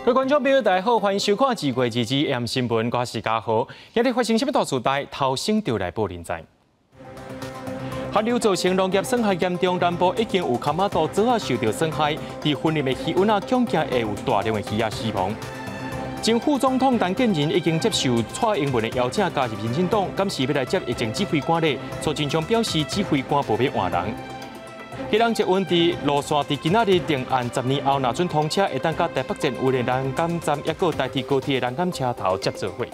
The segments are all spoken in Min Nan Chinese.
各位觀眾朋友，大家好，歡迎收看2月22 M 新聞，我是嘉豪。今日發生啥物大事代，頭先就來報您知。寒流造成農業損害嚴重，南部已經有崁仔肚棗仔受著損害，佇雲林的魚塭仔恐驚會有大量的魚仔死亡。前副總統陳建仁已經接受蔡英文的邀請，加入民進黨，敢是欲來接疫情指揮官咧？蘇貞昌表示，指揮官無欲換人。基隆捷運佇路線佇今仔日定案10年後，若準通車，會當佮台北捷運的南港站，抑閣台鐵高鐵的南港車頭接做伙。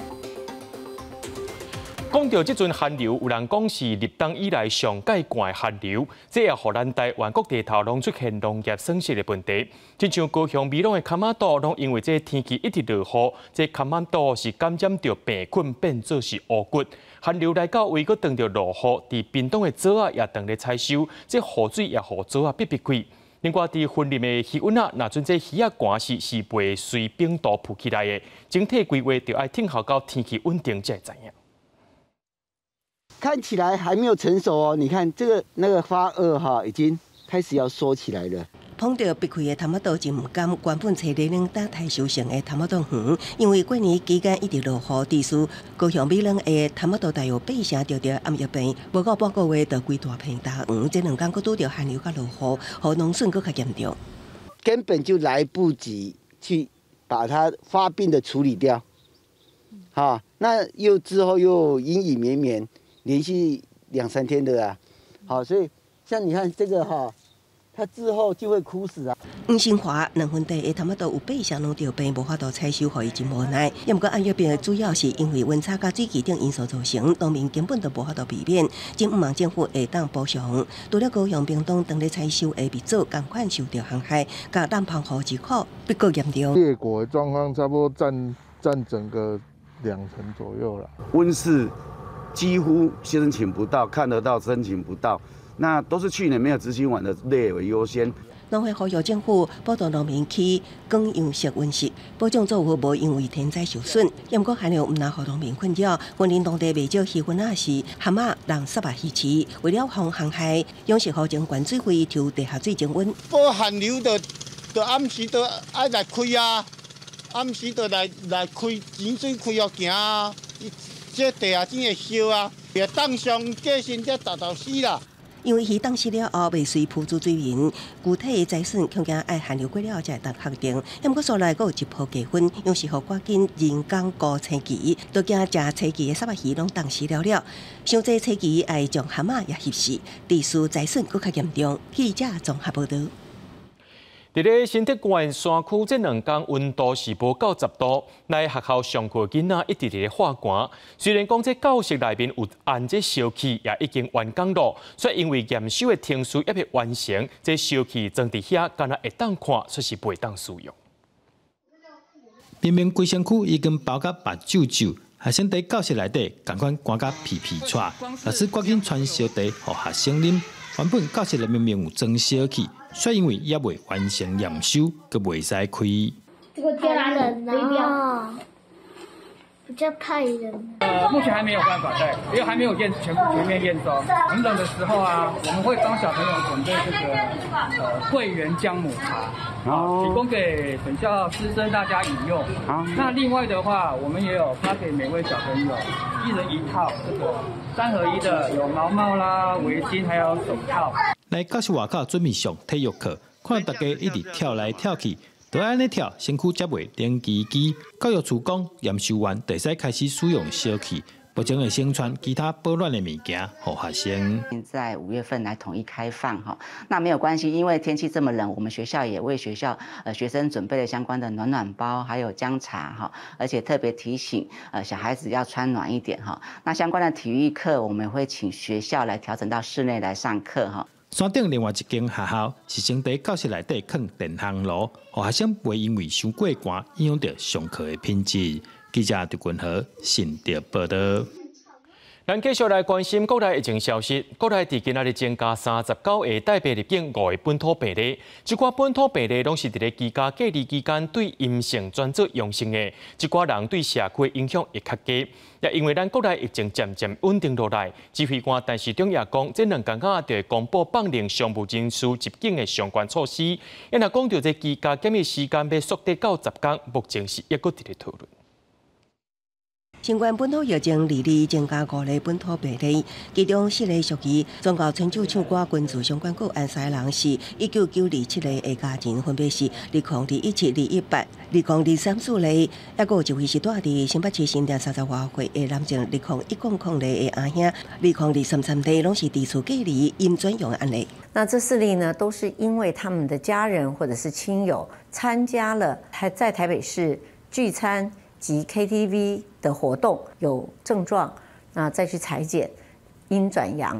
講著這陣寒流，有人講是立冬以來上蓋寒的寒流，這也予咱台灣各地頭攏出現農業損失的問題。親像高雄美濃的崁仔肚，攏因為這天氣一直落雨，這崁仔肚是感染著病菌，變做是烏骨。寒流來到位，閣當著落雨，佇屏東的棗仔也當咧採收，這雨水也予棗仔煏煏開。另外，佇雲林的魚塭仔，若準這魚仔寒時是袂隨冰凍浮起來的，整體規劃著愛等候到天氣穩定才會知影。看起來還沒有成熟哦，你看這個那個發萼哈，已經開始要縮起來了。捧著煏開的崁仔肚真毋甘，原本揣咧冷凍待收成的崁仔肚園，因為過年期間一直落雨，致使高雄美濃的崁仔肚大約八成著暗葉病，無夠半個月就規大片焦黃。這兩工閣拄著寒流佮落雨，予農損閣較嚴重。根本就來不及去把它發病的處理掉，好，那又之後又陰雨綿綿。連續兩三天的啊，好，所以像你看這個哈，它之後就會枯死啊。黃新華2分地的崁仔肚有八成攏著病，無法度採收，予伊真無奈。毋過暗葉病主要是因為溫差佮水汽等因素造成，農民根本就無法度避免。真向望政府會當補償。除了高雄屏東當咧採收的蜜棗，仝款受著寒害，佮濫芳雨之苦，比較嚴重。裂果的狀況差不多佔整個2成左右啦。溫室幾乎申請不到，看得到申請不到，那都是去年沒有執行完的列為優先。農會呼籲政府補助農民起光陽式溫室，保障作物無因為天災受損。毋過寒流毋但予農民困擾，雲林當地袂少漁塭仔是蚶仔、人虱目魚池，為了防寒害，養殖戶將懸水費抽地下水增溫。過寒流就就暗時就愛來開啊，暗時就來開井水開予行啊。這地下水會燒啊，會凍傷過身才沓沓死啦。因為魚凍死了後，袂隨浮出水面，具體的災損恐驚愛寒流過了後才會當確定。毋過所來閣有一波低溫，養殖戶趕緊人工顧青鰭，都驚食青鰭的虱目魚攏凍死了了。傷濟青鰭愛將蚶仔也翕死，致使災損閣較嚴重。記者綜合報導。佇咧新竹縣山區，這兩工溫度是無夠10度，來學校上課囡仔一直佇咧發寒。雖然講這教室內面有安這燒器，也已經完工咯，卻因為驗收的程序猶未完成，這燒器裝佇遐，敢若會當看，卻是袂當使用。明明規身軀已經包甲目睭皺，學生佇教室內底仝款寒甲皮皮掣，老師趕緊傳燒茶予學生啉。原本教室內明明有裝燒器，卻因為猶未完成驗收，閣袂使開。這個太冷了，比較太冷。目前還沒有辦法，對，因為還沒有驗全面驗收。很冷的時候啊，我們會幫小朋友準備這個桂圓薑母茶，提供給本校師生大家飲用。那另外的話，我們也有發給每位小朋友一人一套這個三合一的，有毛帽啦、圍巾，還有手套。來教室外口準備上體育課，看大家一直跳來跳去，就按呢跳，身軀才袂冷吱吱。教育處講，驗收完就會使開始使用燒器，目前會先傳其他保暖的物件予學生。在5月份來統一開放哈，那沒有關係，因為天氣這麼冷，我們學校也為學校學生準備了相關的暖暖包，還有薑茶哈，而且特別提醒小孩子要穿暖一點哈。那相關的體育課，我們會請學校來調整到室內來上課哈。山頂另外一間學校是先佇教室內底囥電烘爐，予學生袂因為傷過寒影響著上課的品質。記者陳君和新竹報導。咱繼續來關心國內疫情消息。國內佇今仔日增加39個帶病入境5個本土病例，這寡本土病例攏是佇咧居家隔離期間對陰性轉做陽性的，這寡人對社區影響會較低。也因為咱國內疫情漸漸穩定落來，指揮官陳時中也講，這兩工仔就會公布放寬商務人士入境的相關措施。伊若講著這居家檢疫時間欲縮短到10工，目前是猶閣佇咧討論。新冠本土疫情二二增加五例本土病例，其中四例屬於全國春酒唱歌群聚相關個案，三個人是19927例的家人，分別是20217、218、20234例，抑閣有一位是住佇新北市新店30外歲的男性，20100例的阿兄，20233例攏是佇厝隔離陰轉陽的案例。那這四例呢，都是因為他們的家人或者是親友參加了在台北市聚餐及 KTV 的活動有症狀，那再去採檢，陰轉陽。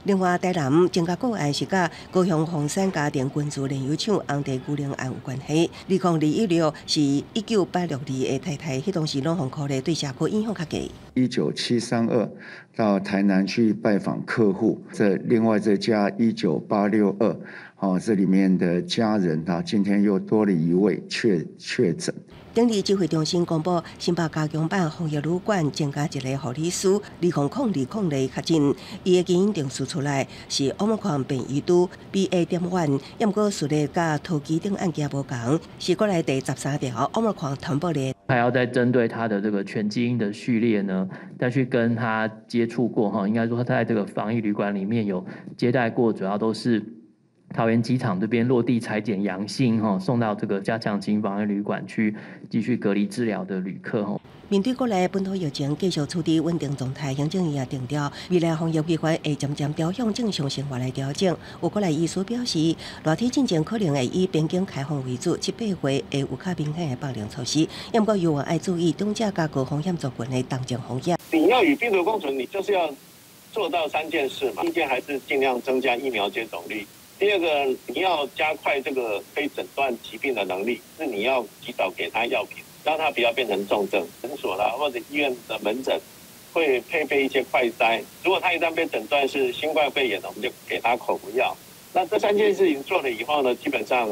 另外，台南增加個案是佮高雄鳳山家庭群聚煉油廠紅地牛奶案有關係。20216是19862的太太，彼當時攏予隔離，對社區影響較低。 19732到台南去拜訪客戶，這另外這家19862，哦，這裡面的家人啊，今天又多了一位確診。頂日指揮中心公布，新北加強版防疫旅館增加一个護理師，20020例確診，伊的基因定序出來是奧密克戎變異株 BA.1，毋過序列佮桃機頂案件無仝，是國內第13條奧密克戎傳播鏈。還要再針對他的這個全基因的序列呢，再去跟他接觸過哈，應該說他在這個防疫旅館裡面有接待過，主要都是桃園機場這邊落地採檢陽性，吼，送到這個加強型防疫旅館去繼續隔離治療的旅客，吼。面對國內本土疫情繼續處於穩定狀態，行政院也定調，未來防疫規範會漸漸朝向正常生活來調整。有國內醫師表示，熱天進前可能會以邊境開放為主，7、8月會有較明顯的放寬措施。不過，猶原愛注意長者佮高風險族群的重症風險。你要與病毒共存，你就是要做到三件事嘛。第一件還是盡量增加疫苗接種率。第二個，你要加快這個可以診斷疾病的能力，是你要及早給他藥品，讓他不要變成重症。診所啦或者醫院的門診會配備一些快篩，如果他一旦被診斷是新冠肺炎的，我們就給他口服藥。那這三件事情做了以後呢，基本上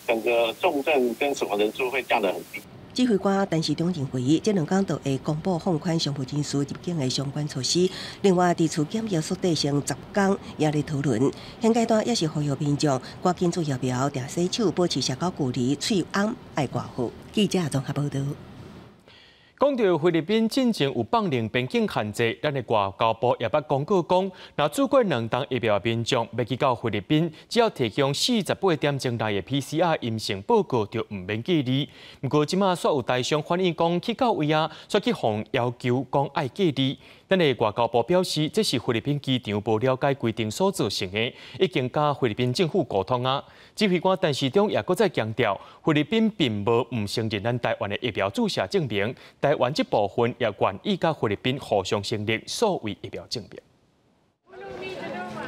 整個重症跟死亡人數會降得很低。指揮官陳時中認為，這兩工就會公布放寬商務人士入境的相關措施。另外，佇厝檢疫縮短成10工也咧討論。現階段也是呼籲民眾趕緊注疫苗，定洗手，保持社交距離，喙甕愛掛好。記者綜合報導。講著菲律賓進前有放寬邊境限制，咱的外交部也捌公告講，若注過兩劑疫苗的民眾欲去到菲律賓，只要提供48點鐘內的 PCR 陰性報告，就毋免隔離。毋過這馬煞有台商反映講，去到位啊，煞去予要求講愛隔離。咱的外交部表示，這是菲律賓機場無了解規定所造成的，已經佮菲律賓政府溝通啊。指揮官陳時中也閣再強調，菲律賓並無毋承認咱台灣的疫苗注射證明，台灣這部分也願意佮菲律賓互相承認數位疫苗證明。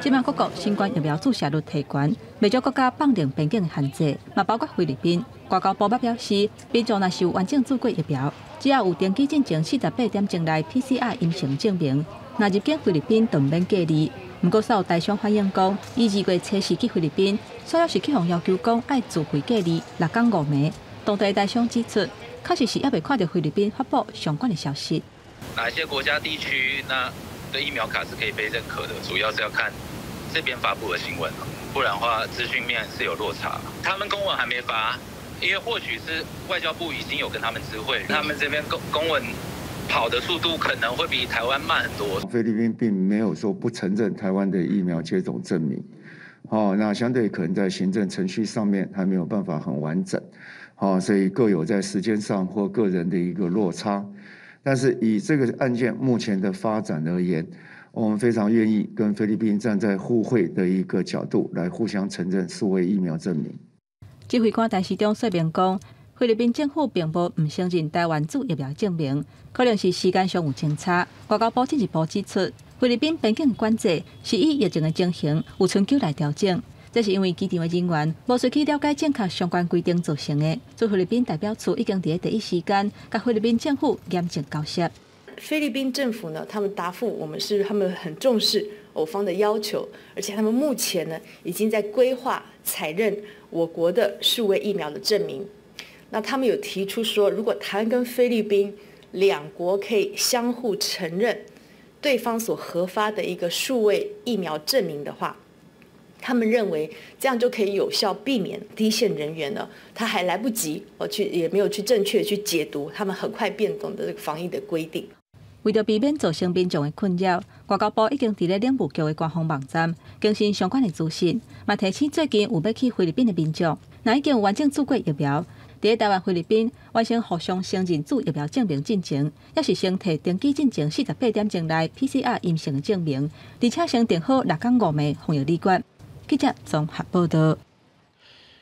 這馬各國新冠疫苗注射率提懸，袂少國家放寬邊境限制，嘛包括菲律賓。外交部表示，民眾若是有完整注過疫苗，只要有登機進前48點鐘內 PCR 陰性證明，若入境菲律賓就毋免隔離。毋過，煞有台商反映講，伊2月初四去菲律賓，煞猶是去予要求講愛自費隔離6工5暝。當地台商指出，確實是猶未看著菲律賓發布相關的消息。哪些國家地區那的疫苗卡是可以被認可的？主要是要看這邊發布的新聞，不然的話資訊面是有落差。他們公文還沒發，因為或許是外交部已經有跟他們知會，他們這邊公文跑的速度可能會比台灣慢很多。菲律賓並沒有說不承認台灣的疫苗接種證明，哦，那相對可能在行政程序上面還沒有辦法很完整，哦，所以各有在時間上或個人的一個落差。但是以這個案件目前的發展而言，我們非常願意跟菲律賓站在互惠的一個角度來互相承認數位疫苗證明。指揮官陳時中說明講，菲律賓政府並無毋承認台灣注疫苗證明，可能是時間上有前差。外交部進一步指出，菲律賓邊境管制是以疫情的情形有春秋來調整，這是因為機場的人員無需去了解正確相關規定造成的。駐菲律賓代表處已經佇第一時間佮菲律賓政府嚴正交涉。菲律賓政府呢，他們答覆我們是他們很重視我方的要求，而且他們目前呢已經在規劃採認我國的數位疫苗的證明。那他們有提出說，如果台灣跟菲律賓兩國可以相互承認對方所核發的一個數位疫苗證明的話，他們認為這樣就可以有效避免第一線人員呢，他還來不及我去，也沒有去正確去解讀他們很快變動的這個防疫的規定。為著避免造成民眾的困擾，外交部已經佇咧領務局的官方網站更新相關的資訊，嘛提醒最近有欲去菲律賓的民眾，若已經有完整注過疫苗，佇咧台灣、菲律賓完成互相承認注疫苗證明進前，抑是先提登機進前48點鐘內 PCR 陰性的證明，而且先訂好六工五暝防疫旅館。記者綜合報導。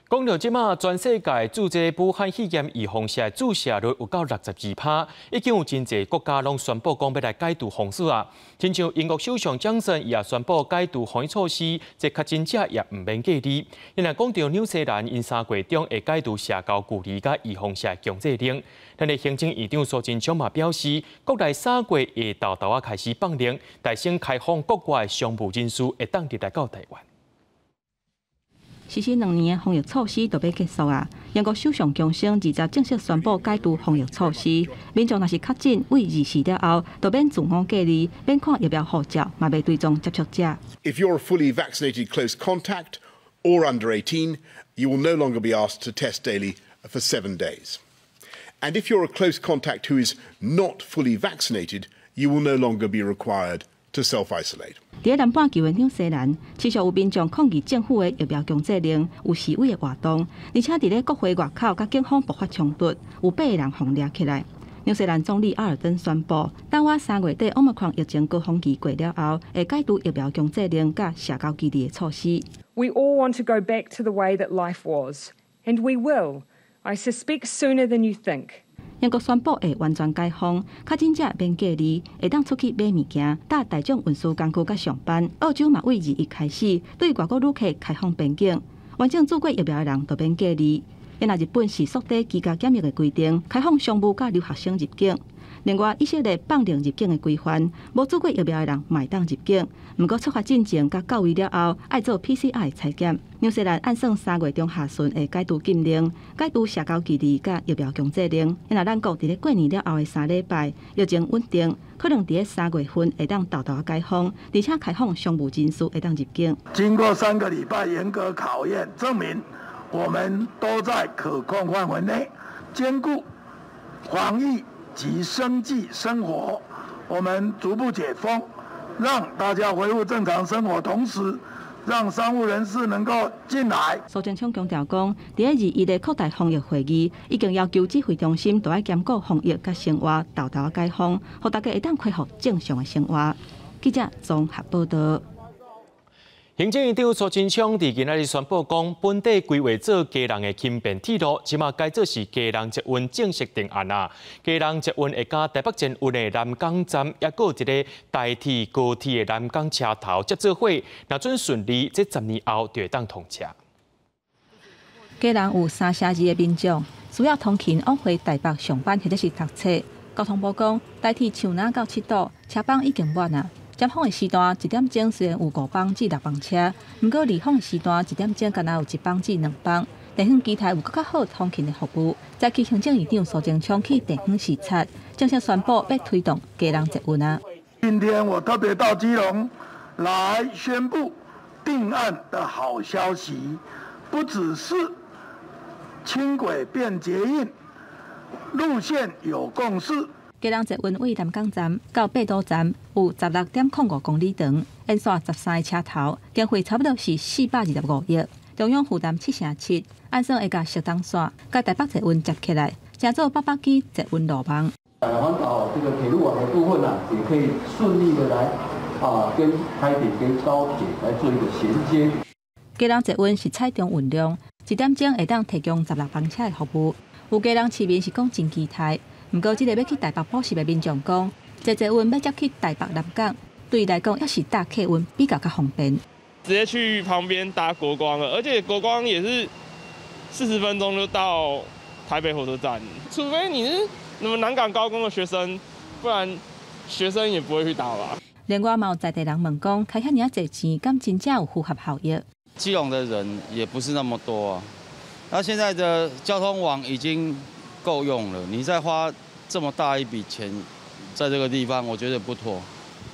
講到這馬，全世界注這武漢肺炎預防射注射率有夠62%，已經有真濟國家攏宣布講欲來解除封鎖啊。親像英國首相強生伊也宣布解除防疫措施，這確診者也毋免隔離。若講到紐西蘭，𪜶3月中會解除社交距離佮預防射強制令。咱的行政院長蘇貞昌嘛表示，國內3月會沓沓仔開始放靈，代先開放國外商務人士會當入來到台灣。實施2年的防疫措施就欲結束啊！英國首相強生20正式宣布解除防疫措施，民眾若是確診對24了後，就免自我隔離，免看疫苗護照，嘛袂追蹤接觸者。 If you're a fully vaccinated close contact or under 18, you will no longer be asked to test daily for 7 days. And if you're a close contact who is not fully vaccinated, you will no longer be required to self-isolate. 佇南半球的紐西蘭，持續有民眾抗議政府的疫苗強制令，有示威的活動，而且佇咧國會外口佮警方爆發衝突，有八個人予掠起來。紐西蘭總理阿爾登宣布，等倚3月底奧密克戎疫情高峰期過了後，會解除疫苗強制令佮社交距離的措施。 We all want to go back to the way that life was, and we will. I suspect sooner than you think. 英國宣布會完全解封，確診者免隔離，會當出去買物件、搭大眾運輸工具佮上班。澳洲嘛，對21開始對外國旅客開放邊境，完整注過疫苗的人就免隔離。若日本是縮短居家檢疫的規定，開放商務佮留學生入境。另外，以色列放寬入境的規範，無注過疫苗的人嘛會當入境。毋過出發進前佮到位了後，愛做 PCR 採檢。紐西蘭按算3月中下旬會解除禁令，解除社交距離佮疫苗強制令。若咱國佇咧過年了後的3禮拜，疫情穩定，可能佇咧3月份會當沓沓解封，而且開放商務人士會當入境。經過3個禮拜嚴格考驗，證明我們都在可控範圍內，兼顧防疫及生計生活，我們逐步解封，讓大家恢復正常生活，同時讓商務人士能夠進來。蘇貞昌強調講，佇咧21的擴大防疫會議，已經要求指揮中心都愛兼顧防疫佮生活，沓沓解封，予大家會當恢復正常的生活。記者綜合報導。行政院長蘇貞昌佇今仔日宣布講，本底規劃做基隆的輕便鐵路，這馬改做是基隆捷運正式定案啊。基隆捷運會佮台北捷運的南港站，抑閣有一个台鐵高鐵的南港車頭接做伙，若準順利，這10年後就會當通車。基隆有3成2的民眾需要通勤往回台北上班或者是讀冊。交通部講，台鐵樹林到七堵車班已經滿啊。尖峰的時段，一點鐘雖然有五班至六班車，毋過離峰的時段，一點鐘干焦有一班至兩班。地方期待有閣較好通勤的服務。早起行政院長蘇貞昌去地方視察，正式宣布欲推動基隆捷運啊。今天我特別到基隆來宣布定案的好消息，不只是輕軌變捷運，路線有共識。基隆捷運對南港站到八堵站有16.05公里長，沿線13个車頭，經費差不多是425億，中央負擔7成7，按算會共汐東線佮台北捷運接起來，成做800支捷運路網。環島這個鐵路網的部分啊，也可以順利的來啊，跟台鐵跟高鐵來做一個銜接。基隆捷運是採中運量，一點鐘會當提供16班車的服務。有基隆市民是講真期待。毋過，這个欲去台北補習的民眾講，坐捷運欲接去台北南港，對伊來講，抑是搭客運比較較方便。直接去旁邊搭國光了，而且國光也是40分鐘就到台北火車站。除非你是什麼南港高工的學生，不然學生也不會去打吧。另外，嘛有在地人問講，開遐爾仔濟錢，敢真正有符合效益？基隆的人也不是那麼多啊，那現在的交通網已經夠用了，你再花這麼大一筆錢在這個地方，我覺得不妥。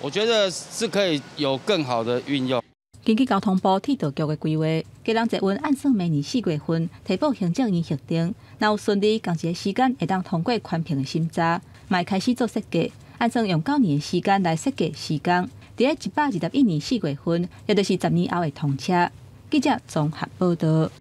我覺得是可以有更好的運用。根據交通部鐵道局的規劃，基隆捷運按算明年4月份提報行政院核定，若有順利，仝一个時間會當通過環評的審查，嘛會開始做設計，按算用9年的時間來設計施工，佇咧121年4月份，也就是10年後會通車。記者綜合報道。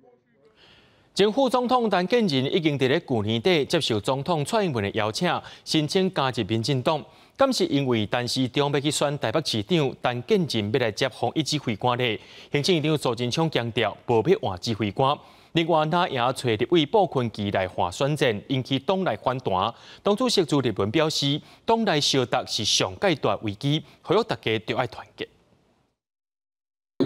前副總統陳建仁已經佇咧舊年底接受總統蔡英文的邀請，申請加入民進黨。敢是因為陳時中欲去選台北市長，陳建仁欲來接防疫指揮官咧？行政院長蘇貞昌強調，無欲換指揮官。另外，若也揣立委布坤琪來換選戰，引起黨內反彈。黨主席朱立倫表示，黨內相鬥是上蓋大危機，呼籲大家著愛團結。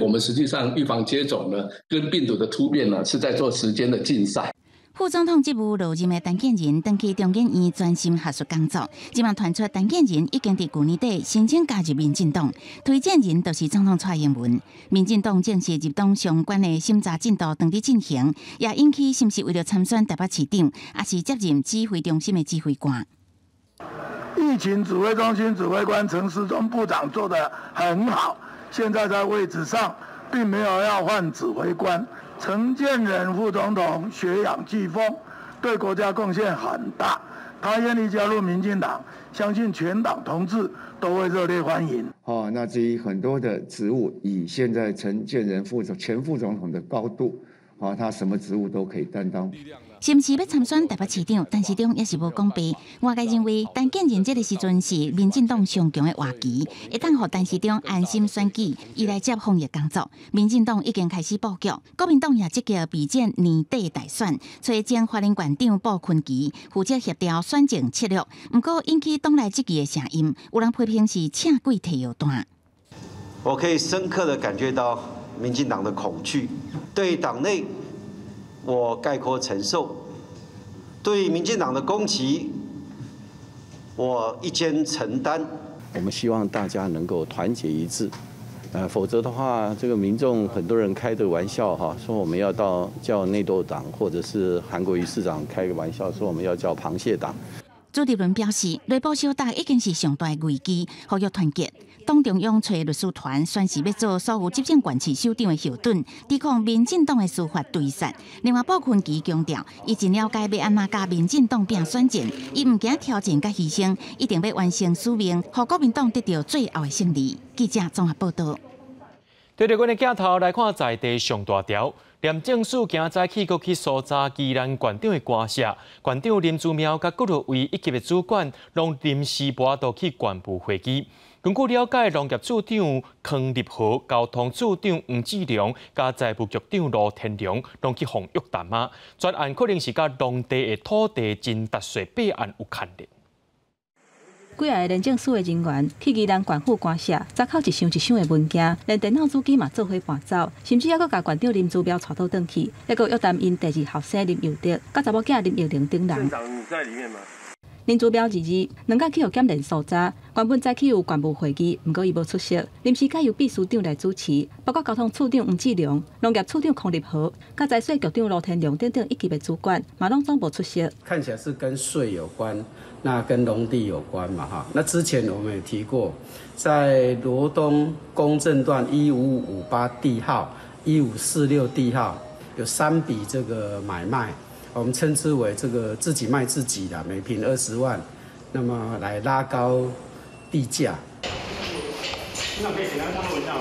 我們實際上預防接種呢，跟病毒的突變呢，是在做時間的競賽。副總統職務落任的陳建仁，轉去中研院專心學術工作。這馬傳出陳建仁已經佇舊年底申請加入民進黨，推薦人就是總統蔡英文。民進黨正式入黨相關的審查進度正佇進行，也引起是毋是為著參選台北市長，抑是接任指揮中心的指揮官？疫情指揮中心指揮官陳時中部長做得很好，現在在位置上並沒有要換指揮官。陳建仁副總統學養俱豐，對國家貢獻很大。他願意加入民進黨，相信全黨同志都會熱烈歡迎。哦，那至於很多的職務，以現在陳建仁前副總統的高度，啊，他什麼職務都可以擔當。是毋是欲參選台北市長？陳時中也是無講白。外界認為，陳建仁這个時陣是民進黨上強的活棋，會當予陳時中安心選舉，伊來接防疫工作。民進黨已經開始布局，國民黨也積極備戰年底大選，揣前花蓮縣長布坤琪負責協調選戰策略。毋過引起黨內質疑的聲音，有人批評是請鬼提藥單。我可以深刻的感覺到民進黨的恐懼，對黨內。我概括承受，對民進黨的攻擊，我一肩承擔。我們希望大家能夠團結一致，否則的話，這個民眾很多人開這個玩笑哈，說我們要到叫內鬥黨，或者是韓國瑜市長開個玩笑，說我們要叫螃蟹黨。朱立倫表示，內部相鬥已經是上大危機，呼籲團結。黨中央揣律師團宣示欲做所有執政縣市首長的後盾，抵抗民進黨的司法追殺。另外，布坤琪強調，伊真了解欲按怎佮民進黨拼選戰，伊毋驚挑戰佮犧牲，一定欲完成使命，予國民黨得著最後的勝利。記者綜合報道。對著阮的鏡頭來看，在地上大條，廉政署今早起閣去搜查宜蘭縣長的官舍，縣長林姿妙佮幾落位一級的主管，攏臨時無法度去縣部會議。根據了解，農業處長康立和、交通處長黃志良、佮財務局長盧天良，攏去予約談啊。專案可能是佮農地的土地增值稅弊案有牽連。幾个廉政署的人員去宜蘭縣府官舍，查扣一箱一箱的文件，連電腦主機嘛做伙搬走，甚至猶閣共縣長林姿妙帶倒轉去，猶閣約談𪜶第二後生林佑德、佮查某囝林玉玲等人。縣長你在裡面嗎？林姿妙二二兩工去予檢練搜查，原本早起有縣務會議，毋過伊無出席，臨時改由秘書長來主持，包括交通處長黃志良、農業處長康立和、佮財稅局長盧天良等等一級的主管，嘛攏總無出席。看起來是跟稅有關，那跟農地有關嘛，哈。那之前我們也提過，在羅東公正段1558地號、1546地號有3筆這個買賣。我們稱之為這個自己賣自己的，每坪20萬，那麼來拉高地價。那可以簡單透露一下嗎？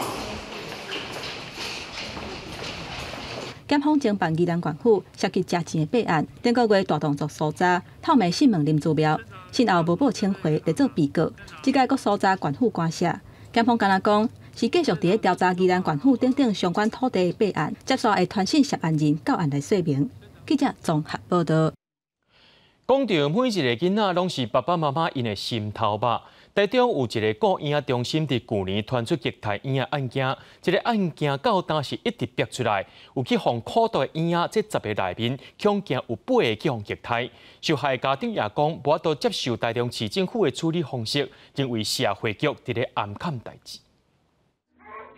檢方偵辦宜蘭縣府涉及食錢的弊案，頂個月大動作搜查，透明訊問林姿妙，訊後無報請回來做被告，這擺閣搜查縣府官舍，檢方敢若講是繼續佇咧調查宜蘭縣府等等相關土地的弊案，接續會傳訊涉案人到案來說明。記者綜合報道。講著每一个囡仔攏是爸爸媽媽𪜶的心頭肉。台中有一个顧嬰仔中心，佇舊年傳出虐待嬰仔案件，這个案件到今是一直逼出來，有去予苦毒的嬰仔，這10个內面，恐驚有8个去予虐待。受害家長也講，無法度接受台中市政府的處理方式，認為社會局佇咧暗崁代誌。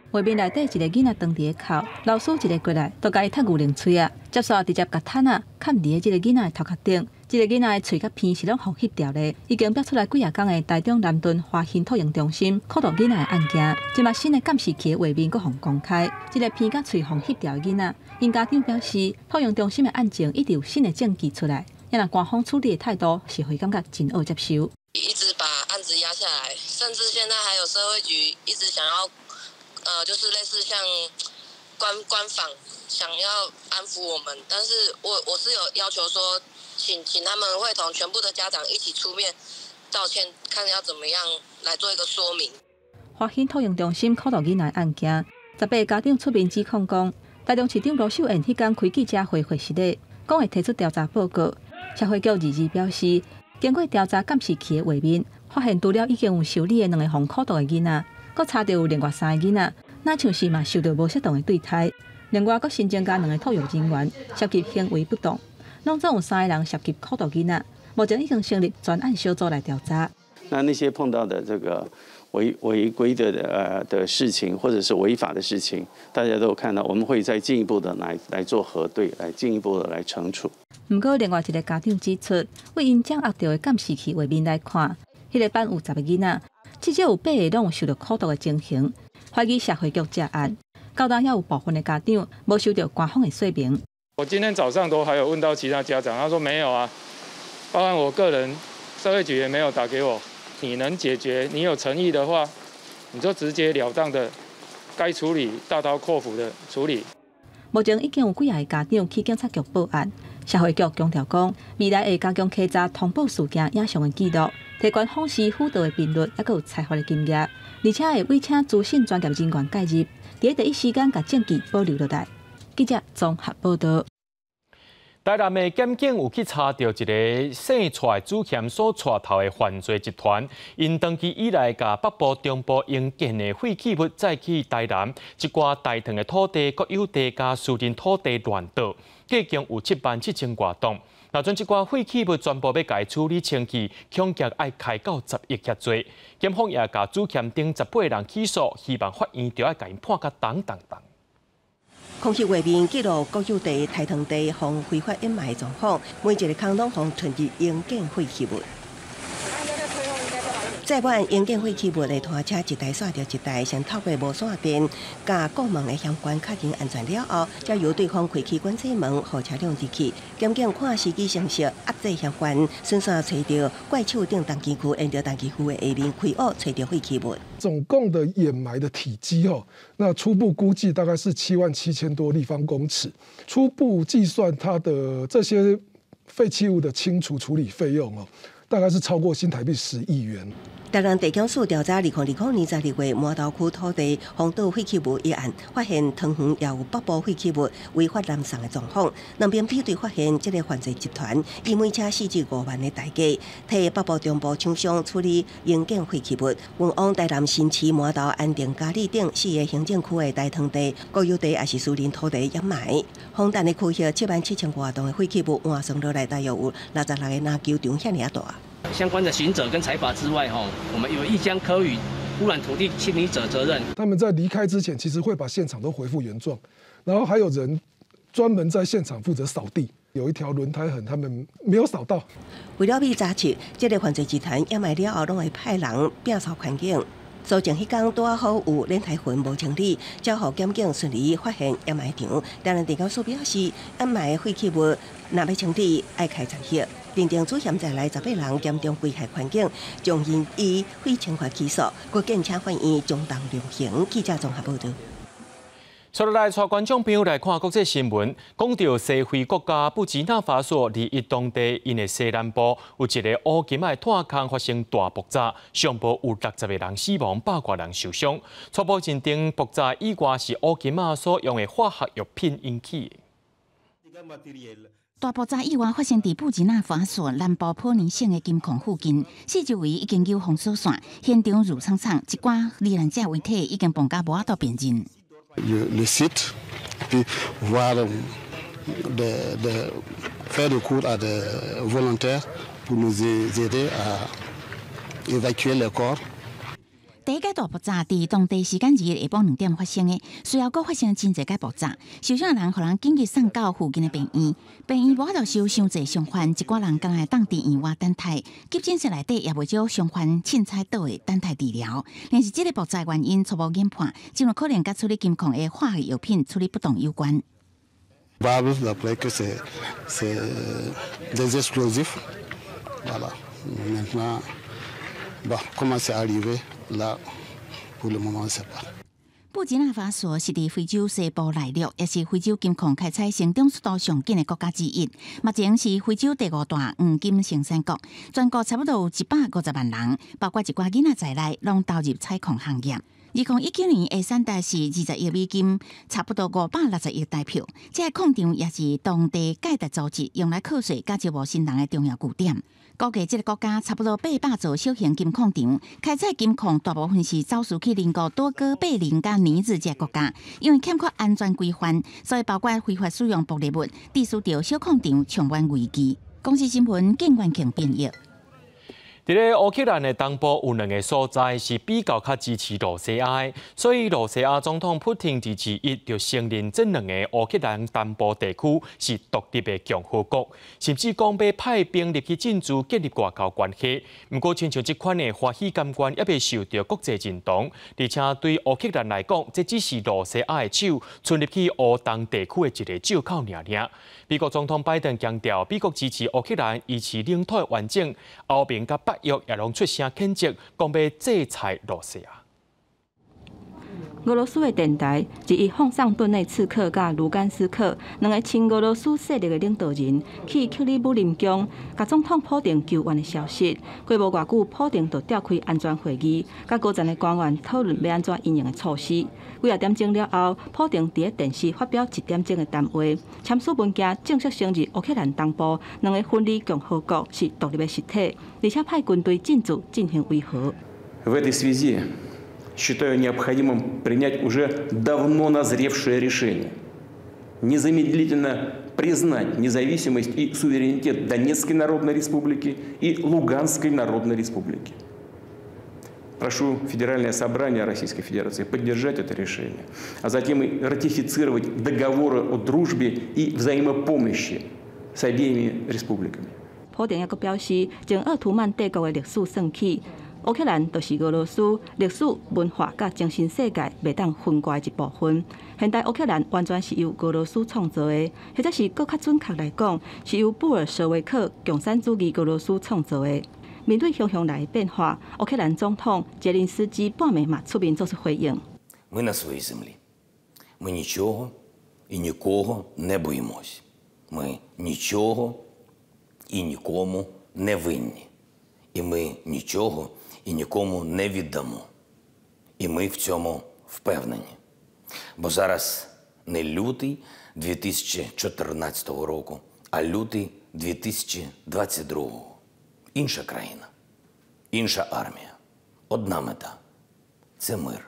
畫面內底一个囡仔當佇咧哭，老師一个過來，就共伊踢牛奶喙仔，接煞直接共毯仔崁佇咧這个囡仔的頭殼頂。這个囡仔的喙佮鼻是攏予翕掉咧，已經爆出來幾仔工的台中南屯華興托嬰中心苦毒囡仔的案件，這馬新的監視器的畫面閣予公開。這个鼻佮喙予翕掉的囡仔，𪜶家長表示，托嬰中心的案情一直有新的證據出來，若官方處理的態度是予伊感覺真惡接受。一直把案子壓下來，甚至現在還有社會局一直想要，就是類似像官訪，想要安撫我們，但是我是有要求說，請他們會同全部的家長一起出面道歉，看要怎麼樣來做一個說明。華興托嬰中心苦毒囡仔案件，18个家長出面指控講，台中市長盧秀燕彼工開記者會會時咧，講會提出調查報告。社會局二二表示，經過調查監視器的畫面，發現除了已經有受理的兩個予苦毒的囡仔，閣查著有另外3个囡仔，若像是嘛受著無適當的對待。另外，閣新增加兩个托育人員涉及行為不當，攏總有3个人涉及苦毒囡仔，目前已經成立專案小組來調查。那些碰到的這個違規的事情，或者是違法的事情，大家都有看到，我們會再進一步的來做核對，來進一步的來懲處。毋過，另外一个家長指出，對𪜶掌握著的監視器畫面來看，彼个班有10个囡仔，至少有8个攏有受著苦毒的情形，懷疑社會局涉案。到今也有部分的家長無收著官方的說明。我今天早上都還有問到其他家長，他說沒有啊，包含我個人，社會局也沒有打給我。你能解決，你有誠意的話，你就直截了當的該處理大刀闊斧的處理。目前已經有幾个家長去警察局報案，社會局強調講，未來會加強稽查通報事件影像的記錄，提懸訪視輔導的頻率，猶閣有裁罰的金額，而且會委請資訊專業人員介入，佇第一時間共證據保留落來。記者綜合報導。台南的檢警有去查著一个姓蔡主嫌所帶頭的犯罪集團，𪜶長期以來共北部、中部營建的廢棄物載去台南，一寡大堂的土地、國有地佮私人土地亂倒，計共有7萬7千外棟。若將這寡廢棄物全部欲共伊處理清氣，恐驚愛開到10億遐濟。檢方也共主嫌等18人起訴，希望法院著愛共𪜶判較重重重。空襲畫面記錄國有地、大塘地予非法掩埋狀況，每一个空攏予吞入營建廢棄物。載滿營建廢棄物的拖車一台煞著一台，先透過無線電，共過門的相關確認安全了後，才由對方開啟管制門，予車輛入去。檢警看時機成熟，壓制嫌犯，順紲揣著怪手頂重機區，沿著重機區的下面開挖，揣著廢棄物。總共的掩埋的體積哦，那初步估計大概是7萬7千多立方公尺。初步計算它的這些廢棄物的清除處理費用哦，大概是超過新台幣10億元。台南地檢署調查2020年12月麻豆區土地荒倒廢棄物一案，發現桃園也有北部廢棄物違法濫送的狀況。兩邊比對發現，這个犯罪集團以每車4至5萬的代價，替北部、中部廠商處理營建廢棄物，運往台南新市麻豆、安定、嘉里等4个行政區的大塘地、國有地，抑是私人土地掩埋。荒誕的區域7萬7千外噸的廢棄物換算落來，大約有66个籃球場遐爾仔大。相關的刑責跟裁罰之外，我們有意將科予污染土地清理者責任。他們在離開之前，其實會把現場都恢復原狀，然後還有人專門在現場負責掃地，有一條輪胎痕，他們沒有掃到。為了避查緝，這个犯罪集團掩埋了後，攏會派人摒掃環境。所證彼工拄仔好有輪胎痕無清理，才予檢警順利發現掩埋場。台南地檢署表示，掩埋廢棄物若欲清理，愛開10億。認定主嫌在內18人嚴重危害環境，將𪜶以廢清法起訴，閣建請法院將重量刑。記者綜合報導。接落來，帶觀眾朋友來看國際新聞，講著西非國家布吉納法索，佇伊當地𪜶的西南部有一个烏金仔的炭礦發生大爆炸，上報有60个人死亡，100外人受傷。初步認定爆炸以外是烏金仔所用的化學藥品引起的。大爆炸意外發生佇布吉納法索南部普寧省的金礦附近，四周圍已經有封鎖線，現場霧氅氅，一寡罹難者遺體已經磅甲無法度辨認。 Le site, puis voir de faire recours à des volontaires pour nous aider à évacuer les corps. 第一個大爆炸佇當地時間2日下晡2點發生的，隨後閣發生真濟個爆炸，受傷的人予人緊急送到附近的病院，病院無法度收傷濟傷患，一寡人敢若會當佇院外等待，急診室內底也袂少傷患凊彩倒的等待治療。但是這个爆炸原因初步研判，真有可能佮處理金礦的化學藥品處理不當有關。 D'après que c'est des explosifs, voilà. Maintenant, bon, comment c'est arrivé là, pour le moment, on ne sait pas. 布吉納法索是佇非洲西部內陸，也是非洲金礦開採成長速度上緊的國家之一。目前是非洲第五大黃金生產國，全國差不多有150萬人，包括一寡囡仔在內，攏投入採礦行業。2019年的產值是20億美金，差不多560億台票。這个礦場也是當地蓋達組織用來課稅佮招募新人的重要據點。估計這个國家差不多800座小型金礦場，開採金礦大部分是走私去鄰國多哥、貝寧佮尼日這个國家，因為欠缺安全規範，所以包括非法使用爆裂物，致使著小礦場充滿危機。公視新聞，景元慶編譯。佇咧烏克蘭的東部有兩个所在是比較較支持羅西亞的，所以羅西亞總統普丁佇2日就承認這兩个烏克蘭東部地區是獨立的共和國，甚至講欲派兵入去進駐建立外交關係。毋過，親像這款的歡喜感官猶未受著國際認同，而且對烏克蘭來講，這只是羅西亞的手伸入去烏東地區的一个藉口爾爾。美國總統拜登強調，美國支持烏克蘭維持領土的完整，歐盟佮北約也攏出聲譴責，講欲制裁羅西亞。俄羅斯的電台2日放送頓內茨克佮盧甘斯克兩个親俄羅斯勢力的領導人去克里姆林宮，共總統普丁求援的消息。過無偌久，普丁就召開安全會議，佮高層的官員討論欲按怎因應的措施。幾仔點鐘了後，普丁佇咧電視發表一點鐘的談話，簽署文件正式承認烏克蘭東部兩个分離共和國是獨立的實體，而且派軍隊進駐進行維和。 В этой связи считаю необходимым принять уже давно назревшее решение. Незамедлительно признать независимость и суверенитет Донецкой Народной Республики и Луганской Народной Республики. Прошу Федеральное собрание Российской Федерации поддержать это решение, а затем и ратифицировать договоры о дружбе и взаимопомощи с обеими республиками. 普丁猶閣表示，從鄂圖曼帝國的歷史算起，烏克蘭就是俄羅斯歷史文化佮精神世界袂當分割的一部分。現代烏克蘭完全是由俄羅斯創造的，或者是閣較準確來講，是由布爾什維克共產主義俄羅斯創造的。面對洶洶來的變化，烏克蘭總統澤連斯基半暝嘛出面做出回應。 Ми на своїй землі. Ми нічого і нікого не боїмось. Ми нічого і нікому не винні. І ми нічого і нікому не віддамо. І ми в цьому впевнені. Бо зараз не лютий 2014 року, а лютий 2022. Інша країна, інша армія, одна мета це мир.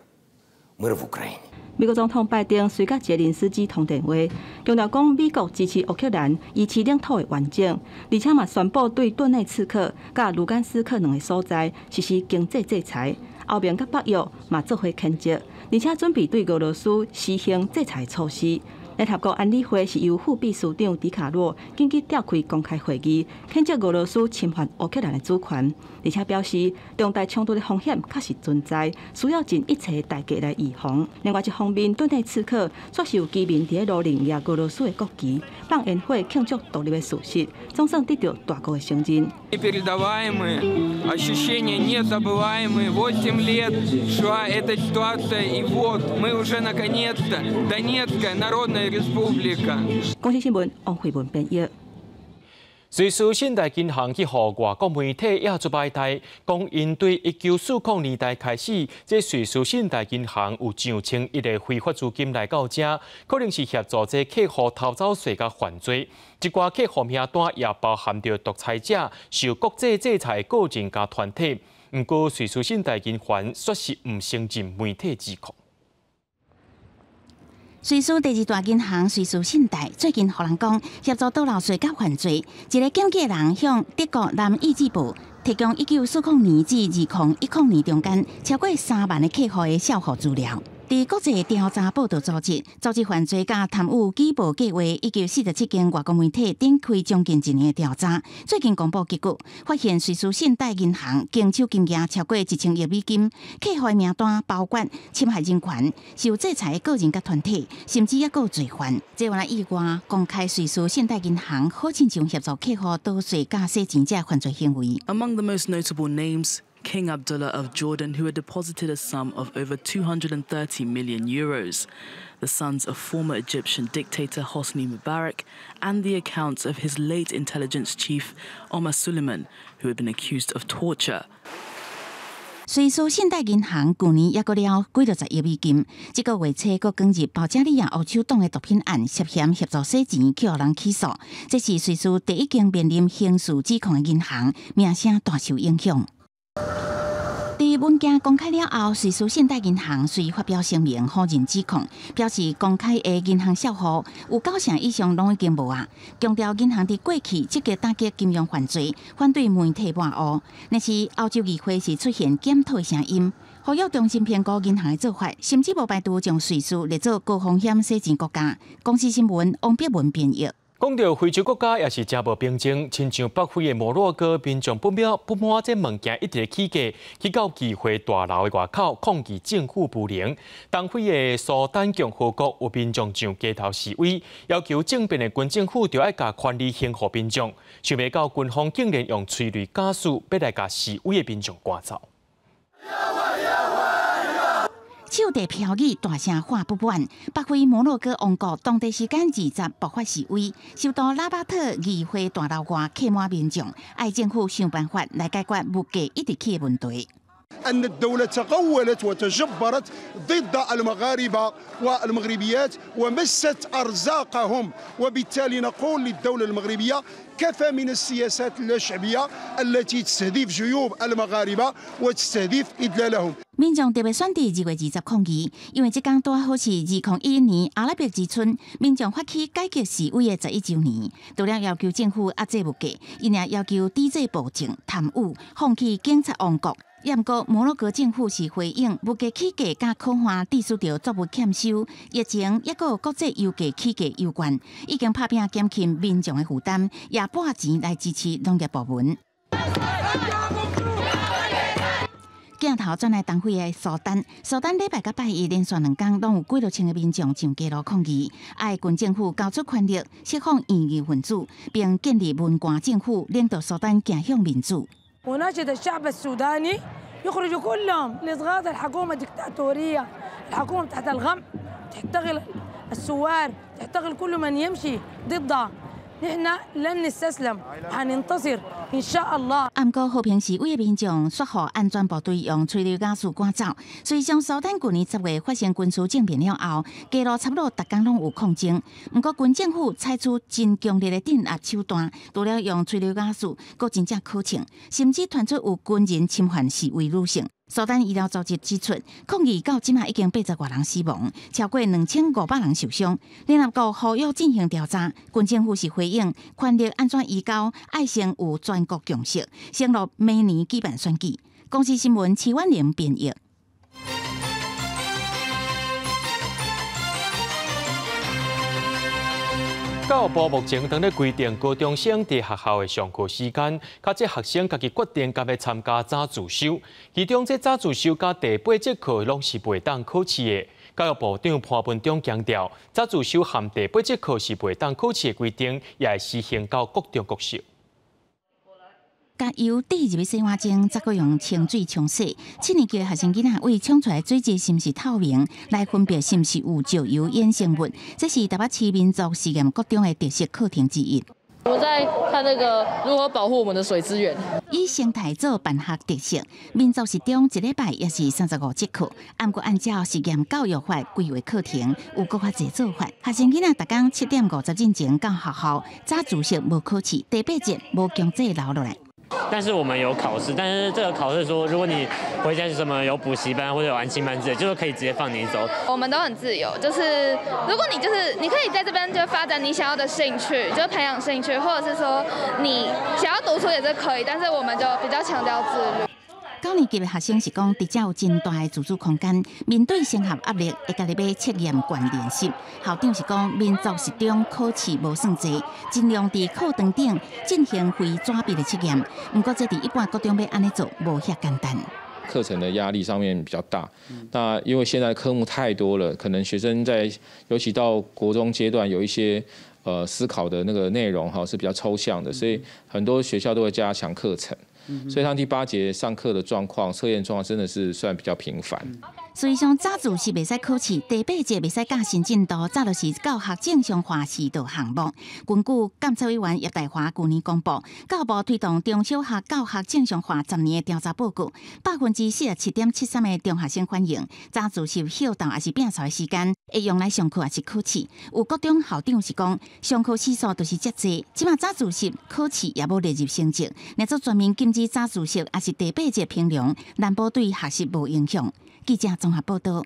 Мир в Україні. 美國總統拜登隨佮澤連斯基通電話，強調講美國支持烏克蘭維持領土的完整，而且嘛宣布對頓內茨克佮盧甘斯克兩个所在實施經濟制裁。歐盟佮北約嘛做伙譴責，而且準備對俄羅斯施行制裁措施。聯合國安理會是由副秘書長迪卡洛緊急召開公開會議，譴責俄羅斯侵犯烏克蘭的主權，而且表示重大衝突的風險確實存在，需要盡一切代價來預防。另外一方面，頓內茨克煞是有居民佇咧路頂舉俄羅斯的國旗，放煙火慶祝獨立的事實，總算得著大國的承認。 Непередаваемые ощущения, незабываемые. 8 лет шла эта ситуация, и вот мы уже наконец-то Донецкая Народная Республика. 公視新聞王慧文編譯。瑞士信貸銀行去予外國媒體也做擺台，講𪜶對1940年代開始，這瑞士信貸銀行有上千億的非法資金來到遮，可能是協助這客戶偷走稅佮犯罪。這寡客戶名單也包含著獨裁者、受國際制裁的個人佮團體。毋過，瑞士信貸銀行煞是毋承認媒體指控。瑞士第二大銀行瑞士信貸最近予人講協助倒漏稅佮犯罪，一個檢舉人向德國南意志報提供1940年至2010年中間超過3萬个客戶的帳戶資料。佇國際調查報導組織組織犯罪佮貪污舉報計畫147間外國媒體展開將近一年的調查，最近公布結果，發現瑞士信貸銀行經手金額超過1000億美金，客戶名單包括侵害人權、受制裁的個人佮團體，甚至猶閣有罪犯。這原來意外公開瑞士信貸銀行好親像協助客戶逃稅佮洗錢這犯罪行為。 Among the most notable names, King Abdullah of Jordan, who had deposited a sum of over €230 million, the sons of former Egyptian dictator Hosni Mubarak, and the accounts of his late intelligence chief Omar Suleiman, who had been accused of torture. 瑞士信貸銀行舊年猶閣了幾六十億美金，這個月初閣捲入保加利亞黑手黨的毒品案，涉嫌協助洗錢，去予人起訴。這是瑞士第一間面臨刑事指控的銀行，名聲大受影響。佇文件公開了後，瑞士信貸銀行遂發表聲明否認指控，表示公開的銀行帳戶有九成以上攏已經無啊，強調銀行佇過去積極打擊金融犯罪，反對媒體抹烏。但是歐洲議會是出現檢討的聲音，呼籲重新評估銀行的做法，甚至無排除將瑞士列做高風險洗錢國家。公視新聞王碧文編譯。講到非洲國家也是誠無平靜，親像北非的摩洛哥民眾不滿不滿這物件一直起價，去到議會大樓的外口抗議政府無能。東非的蘇丹共和國有民眾上街頭示威，要求政變的軍政府著愛共權力還予民眾。想袂到軍方竟然用催淚ガス欲來共示威的民眾趕走。手提標語大聲喊不滿，北非摩洛哥王國當地時間20爆發示威，首都拉巴特議會大樓外客滿民眾，愛政府想辦法來解決物價一直起的問題。 أن الدولة تغولت وتجبرت ضد المغاربة والمغربيات ومست أرزاقهم، وبالتالي نقول للدولة المغربية: كفى من السياسات اللاشعبية التي تستهدف جيوب المغاربة وتستهدف إذلالهم。民眾特別選佇2月20抗議，因為這工拄好是2011年阿拉伯之春民眾發起改革示威的11週年。除了要求政府壓制物價，𪜶也要求抵制暴政、貪污、放棄警察王國。毋過摩洛哥政府是回應物價起價佮苦旱致使著作物欠收，疫情抑閣國際油價起價有關，已經拍拚減輕民眾的負擔，也撥錢來支持農業部門。鏡頭轉來東非的蘇丹，蘇丹禮拜佮拜一連續兩工，攏有幾落千个民眾上街路抗議，愛軍政府交出權力，釋放異議分子，並建立文官政府，領導蘇丹走向民主。 وناشد الشعب السوداني يخرجوا كلهم لإسقاط الحكومة الدكتاتورية، الحكومة بتاعت الغم، تحتقل الثوار، تحتقل كل من يمشي ضدها. نحن لن نستسلم، حننتصر إن شاء الله。毋過和平示威的民眾，煞予安全部隊用催淚ガス趕走。隨上蘇丹舊年10月發生軍事政變了後，街路差不多逐工攏有抗爭。毋過軍政府採取真強烈的鎮壓手段，除了用催淚ガス，閣真正可槍，甚至傳出有軍人侵犯示威女性。蘇丹醫療組織指出，抗議到這馬已經80外人死亡，超過2500人受傷。聯合國呼籲進行調查，軍政府是回應權力按怎移交，愛先有全國共識，承諾明年舉辦選舉。公視新聞徐婉玲編譯。教育部目前當咧規定，高中生佇學校的上課時間，較這學生家己決定敢欲參加早自修。其中，這早自修佮第八節課攏是袂當考試的。教育部長潘文忠強調，早自修和第八節課是袂當考試的規定，也會實行到國中國小。共油滴入去洗碗精，再閣用清水沖洗。七年級的學生囡仔為沖出來水質是毋是透明，來分別是毋是有石油衍生物。這是台北市民族實驗國中的特色課程之一。我們在看那個如何保護我們的水資源。以生態做辦學特色，民族實中一禮拜也是35節課，毋過按照實驗教育法規劃課程，有閣較濟做法。學生囡仔逐工7點50進前到學校，早自習無考試，第八節無強制留落來。但是我們有考試，但是這個考試說，如果你回家是什麼有補習班或者有安親班之類，就是可以直接放你走。我們都很自由，就是如果你就是你可以在這邊就發展你想要的興趣，就培養興趣，或者是說你想要讀書也是可以，但是我們就比較強調自律。九年級的學生是講，佇遮有真大的自主空間，面對升學壓力，會家己買測驗卷練習。校長是講，民族實中考試無算濟，盡量佇課堂頂進行非紙筆的測驗。毋過，這佇一般國中欲按呢做，無遐簡單。課程的壓力上面比較大，那因為現在科目太多了，可能學生在尤其到國中階段，有一些思考的那個內容哈是比較抽象的，所以很多學校都會加強課程。所以他第八節上課的狀況、測驗狀況真的是算比較頻繁。所以像早自習袂使考試，第八節袂使教新進度，早就是教學正常化四大項目。根據監察委員葉大華舊年公布，教育部推動中小學教學正常化10年的調查報告，47.73%的中學生反映，早自習、歇晝抑是摒掃的時間，會用來上課抑是考試。有國中校長是講，上課時數就是遮濟，這馬早自習考試也無列入成績，若做全面禁止早自習，抑是第八節評量，難保對學習無影響。記者綜合報道。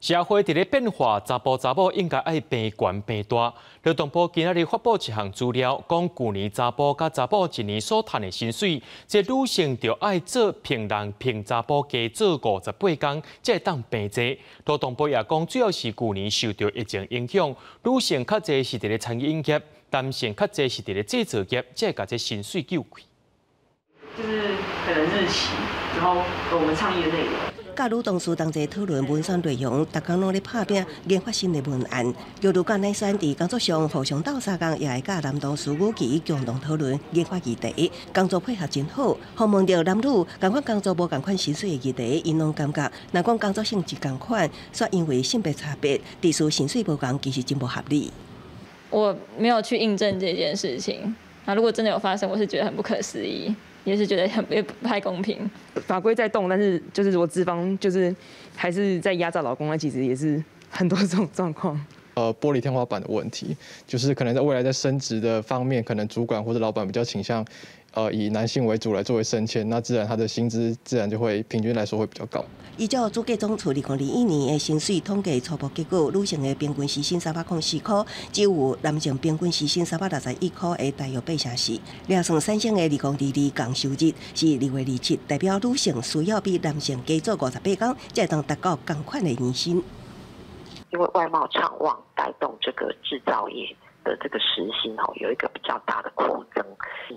社會佇咧變化，查埔查某應該愛平懸平大。勞動部今仔日發布一項資料，講舊年查埔佮查某一年所趁的薪水，這女性就愛做平人平查埔加做58工，才會當平齊。勞動部也講，主要是舊年受著疫情影響，女性較濟是佇咧餐飲業，男性較濟是佇咧製造業，才會共這薪水救開。就是可能日期，然後我們倡議的內容。佮女同事同齊討論文宣內容，逐工攏咧拍拚研發新的文案。叫女佮男生佇工作上互相鬥相共，也會佮男同事語氣共同討論研發議題，工作配合真好。訪問著男女仝款工作無仝款薪水的議題，𪜶攏感覺，若講工作性質仝款，煞因為性別差別，致使薪水無仝，其實真無合理。我沒有去印證這件事情。那如果真的有發生，我是覺得很不可思議。也是覺得很也不太公平。法規在動，但是就是如果資方就是還是在壓榨勞工，那其實也是很多這種狀況。玻璃天花板的問題，就是可能在未來在升職的方面，可能主管或者老闆比較傾向，以男性為主來作為升遷，那自然他的薪資自然就會平均來說會比較高。依照主計總處2021年的薪水統計初步結果，女性的平均時薪304塊，只有男性平均時薪361塊的大約8成4。驗算產生的2022工收入是2月27，代表女性需要比男性加做58工，才會當達到仝款的年薪。因為外貿暢旺，帶動這個製造業的這個時薪吼有一個比較大的擴增，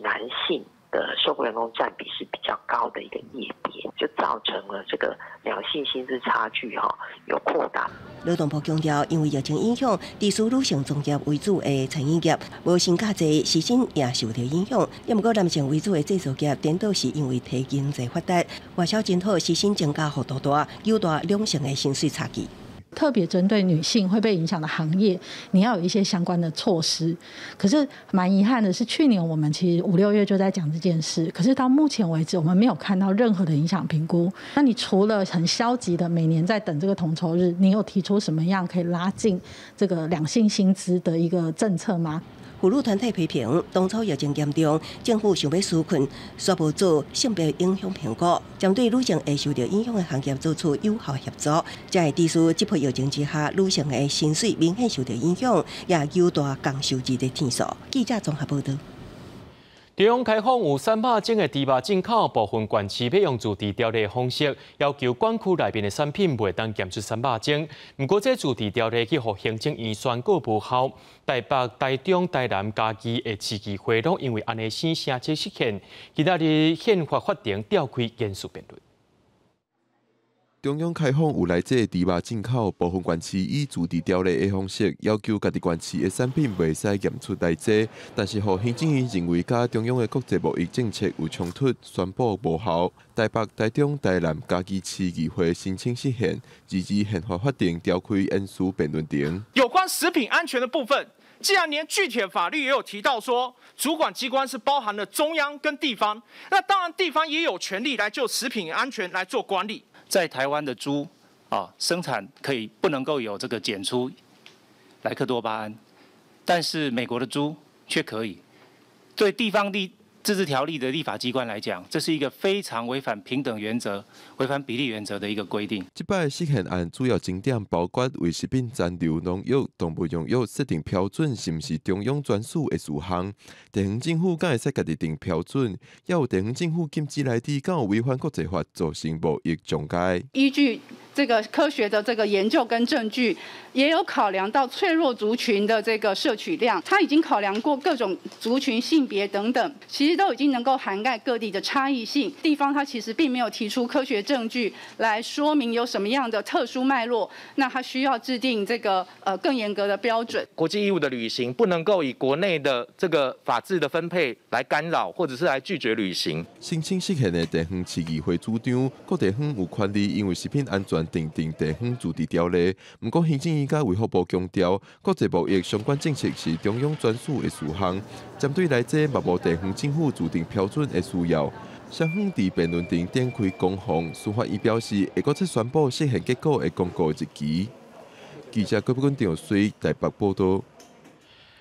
男性的受僱員工佔比是比較高的一個業別，就造成了這個兩性薪資差距哈有擴大。勞動部強調，因為疫情影響，致使女性從業為主的餐飲業無薪假濟，時薪也受著影響。也毋過男性為主的製造業，顛倒是因為體經濟發達，外銷真好，時薪增加幅度大，擴大兩性的薪水差距。特別針對女性會被影響的行業，你要有一些相關的措施。可是蠻遺憾的是，去年我們其實五六月就在講這件事，可是到目前為止，我們沒有看到任何的影響評估。那你除了很消極的每年在等這個統籌日，你有提出什麼樣可以拉近這個兩性薪資的一個政策嗎？婦女團體批評，當初疫情嚴重，政府想欲紓困，卻無做性別影響評估，針對女性會受著影響的行業做出有效協助，才會致使這波疫情之下，女性的薪水明顯受著影響，也有大工收入的天數。記者綜合報導。中央開放有瘦肉精的豬肉進口，部分縣市欲用自治條例方式，要求管區內面的產品袂當檢出瘦肉精。毋過，這自治條例去予行政院宣告無效。台北、台中、台南、嘉義的市議會攏因為按呢聲聲這失憲，今仔日憲法法庭召開嚴肅辯論。中央開放有內製豬肉進口，部分縣市以自治條例的方式要求家己縣市的產品袂使驗出內製，但是予行政院認為佮中央的國際貿易政策有衝突，宣布無效。台北、台中、台南、嘉義市議會申請釋憲，二二憲法法庭召開言詞辯論庭。有關食品安全的部分，既然連具體的法律也有提到說，主管機關是包含了中央跟地方，那當然地方也有權利來就食品安全來做管理。在台灣的豬啊，生產可以不能夠有這個檢出萊克多巴胺，但是美國的豬卻可以。對地方立自治條例的立法機關來講，這是一個非常違反平等原則、違反比例原則的一個規定。這擺釋憲案主要爭點包括為食品殘留農藥、動物用藥設定標準，是毋是中央專屬的事項？地方政府敢會使家己定標準？抑有地方政府禁止來佇敢有違反國際法，造成貿易障礙？依據這個科學的這個研究跟證據，也有考量到脆弱族群的這個攝取量，他已經考量過各種族群、性別等等，其實都已經能夠涵蓋各地的差異性。地方它其實並沒有提出科學證據來說明有什麼樣的特殊脈絡，那它需要制定這個更嚴格的標準。國際義務的履行不能夠以國內的這個法制的分配來干擾，或者是來拒絕履行。申請釋憲的地方市議會主張，各地方有權利因為食品安全訂定地方自治條例。毋過行政院佮衛福部強調，國際貿易相關政策是中央專屬的事項，針對來這嘛無地方政府制定標準的需要。雙方佇辯論庭展開攻防，司法院表示會閣再宣布釋憲結果的公告日期。記者郭本長水台北報道。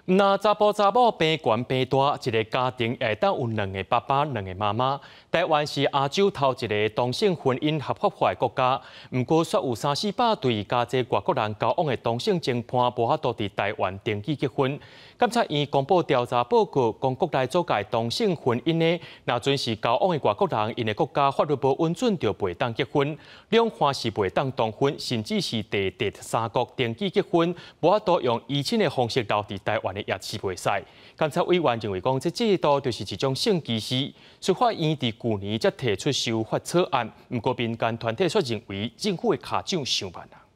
若查埔查某平懸平大，一个家庭會當有兩个爸爸、兩个媽媽。台灣是亞洲頭一个同性婚姻合法化的國家，毋過煞有三四百對佮這外國人交往的同性情伴無法度佇台灣登記結婚。監察院公布調查報告，講國內阻礙同性婚姻的，若準是交往的外國人，𪜶的國家法律無允准就袂當結婚，兩岸是袂當通婚，甚至是佇第三國登記結婚，無法度用依親的方式留佇台灣的也是袂使。監察委員認為講，這制度就是一種性歧視。司法院佇舊年才提出修法草案，毋過民間團體卻認為政府的跤掌傷慢啊。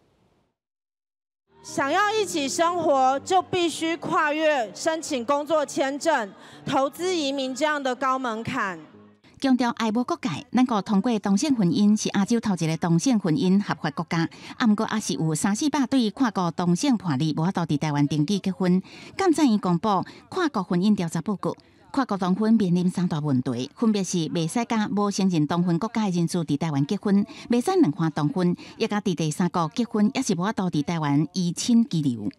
想要一起生活，就必須跨越申請工作簽證、投資移民這樣的高門檻。強調愛無國界，咱國通過同性婚姻是亞洲頭一个同性婚姻合法國家。啊，毋過也是有三四百對跨國同性伴侶無法度佇台灣登記結婚。監察院公布跨國婚姻調查報告，跨國同婚面臨三大問題，分別是袂使佮無承認同婚國家的人士佇台灣結婚，袂使兩岸通婚，抑佮佇第三國結婚，也是無法度佇台灣依親居留。